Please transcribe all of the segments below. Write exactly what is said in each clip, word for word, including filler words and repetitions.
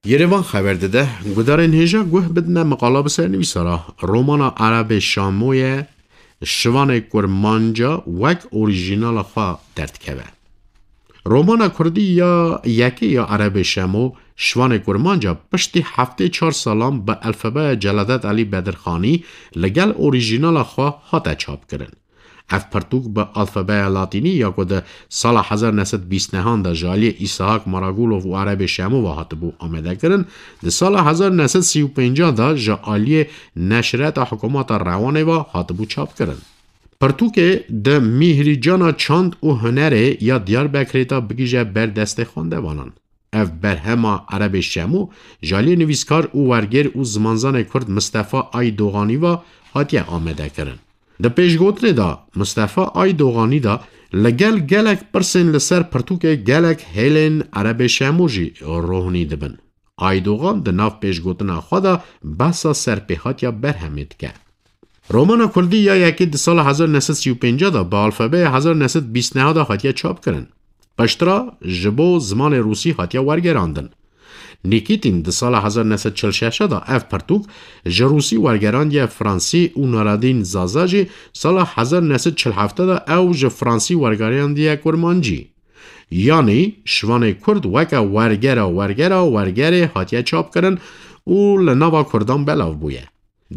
Yerevan xeber dide, gudarên hêja guh bidine miqala bi ser nivîsara romana Erebê Şamoye Şivanê Kurmanca wek orîjînala xwe derdikeve. Romana kurdî ya yekê ya Erebê Şemo Şivanê Kurmanca piştî heftê çar salan bi alfabeya Celadet Elî Bedirxanî li gel orîjînala xwe hate çapkirin. Ev pirtûk bi alfabeya latînî ya ku di sala hezar neh sed bîst nehan de ji aliyê Îsahak Maragulov û Erebê Şemo ve hatibû amadekirin, di sala hezar neh sed sî û pênc de ji aliyê Neşreta Hikûmeta Rewanê ve hatibû çapkirin. Pirtûkê di Mîhrîcana Çand û Hunerê ya Diyarbekirê de bigihîje ber destê xwendevanan. Ev berhema Erebê Şemo ji aliyê nivîskar û wergêr û zimanzanê kurd Mistefa Aydoganî ve hatiye amadekirin. Di pêşgotinê de Mistefa Aydoganî de li gel gelek pirsên li ser pirtûkê gelek hêlên Erebê Şemo jî rohnî dibin. Aydogan di nav pêşgotina xwe de behsa serpêhatiya berhemê dike. Romana kurdî ya yekê di sala hezar neh sed sî û pênc de bi alfabeya hezar neh sed bîst neh de hatiye çapkirin. Piştre ji bo zimanê rûsî hatiye wergerandin. Nîkîtîn di sala hezar neh sed çil şeş de ev pirtûk ji rûsî wergerandiye fransî û Naradîn Zaza jî sala hezar neh sed çil heft de ew ji fransî wergerandiye kurmancî. Yanî şivanê kurd weke wergera wergera wergerê hatiye çapkirin û li nava kurdan belav bûye.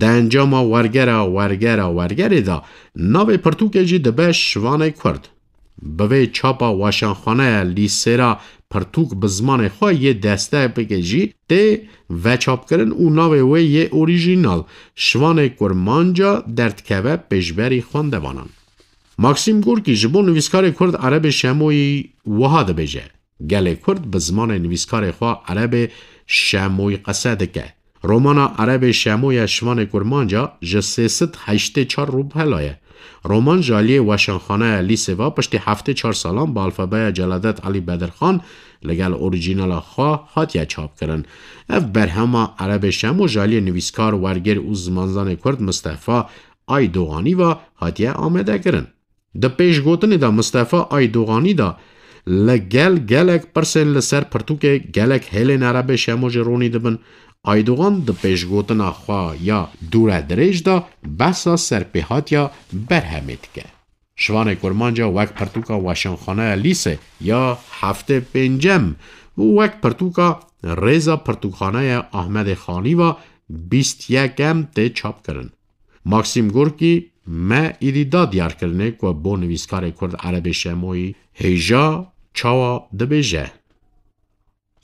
Di encama wergera wergera wergerê de navê pirtûkê jî dibe şivanê kurd. Bi vê çapa Weşanxaneya Lîsêra pirtûk bi zimanê xwe yê destepêkê jî tê veçapkirin û navê wê yê orîjînal şivanê kurmanca derdikeve pêşberî xwendevanan. Maksîm Gorkî ji bo nivîskarê kurd Erebê Şemoyî wiha dibêje, gelê kurd bi zimanê nivîskarê xwe Erebê Şemoyî qese dike. Romana Erebê Şemo ya Şivanê Kurmanca ji sê sed heştê çar rûpela ye. Roman ji aliyê Weşanxaneya Lîsê ve piştî heftê çar salan bi alfabeya Celadet Elî Bedirxan li gel orîjînala xwe hatiye çapkirin. Ev berhema Erebê Şemo ji aliyê nivîskar, wergêr û zimanzanê kurd Mistefa Aydoganî ve hatiye amadekirin. Di pêşgotinê de Mistefa Aydoganî de li gel gelek pirsên li ser pirtûkê gelek hêlên Erebê Şemo jî ronî dibin. Aydogan di pêşgotina xwe ya dûredirêj de behsa serpêhatiya berhemê dike. Şivanê Kurmanca wek pirtûka Weşanxaneya Lîsê ya heftê pêncem û wek pirtûka Rêza Pirtûkxaneya Ahmedê Xanî ve bîst yekem tê çapkirin. Maksîm Gorkî me îdî da diyarkirinê ku bo nivîskarê kurd Erebê Şemoyî hêja çawa dibêje.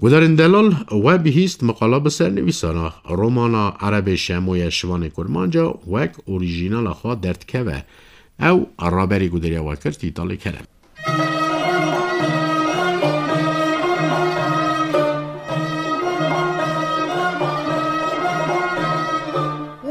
Gudarên delal, we bihîst miqala bi ser nivîsana romana Erebê Şemoye Şivanê Kurmanca wek orîjînala xwe derdikeve. Ew raberî gudariya we kir Tîtalê Kerem.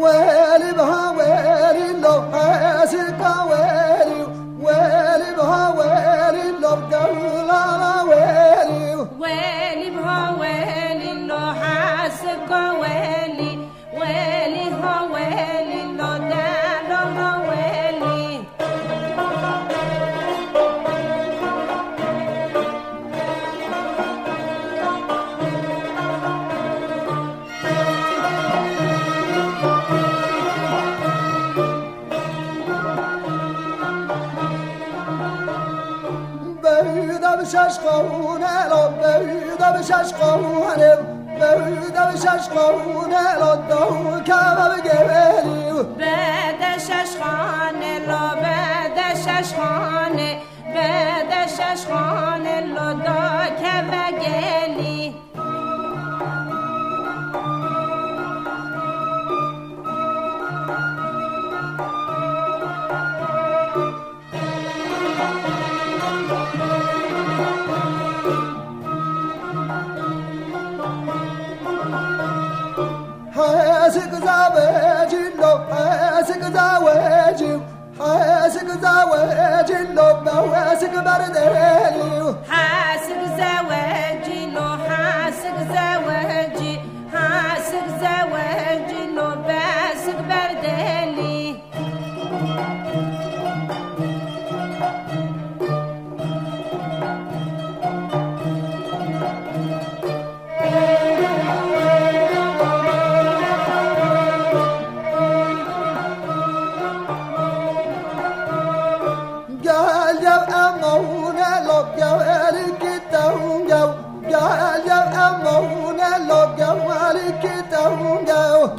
Welî biha welî lo hesika welî, welî biha welî lo dewlana welî. Welî biha welî lo hesika welî, welî ha welî lo dewlana welî. Beyda bi şaş qawune lo, beyda bi şaş qawune. Bede şeş xane lo, bede şeş xane lo, bede şeş xane, bede şeş xane lo, da keve gelî. Hesik zawecî lo, hesik zawecî, hesik zawecî lo, be hesik berdelî. Hesik zawecî lo, hesik zawecî, hesik zawecî lo, be hesik berdelî. Mawune lo geweliki tewngew. Gel gel, mawune lo geweliki tewngew.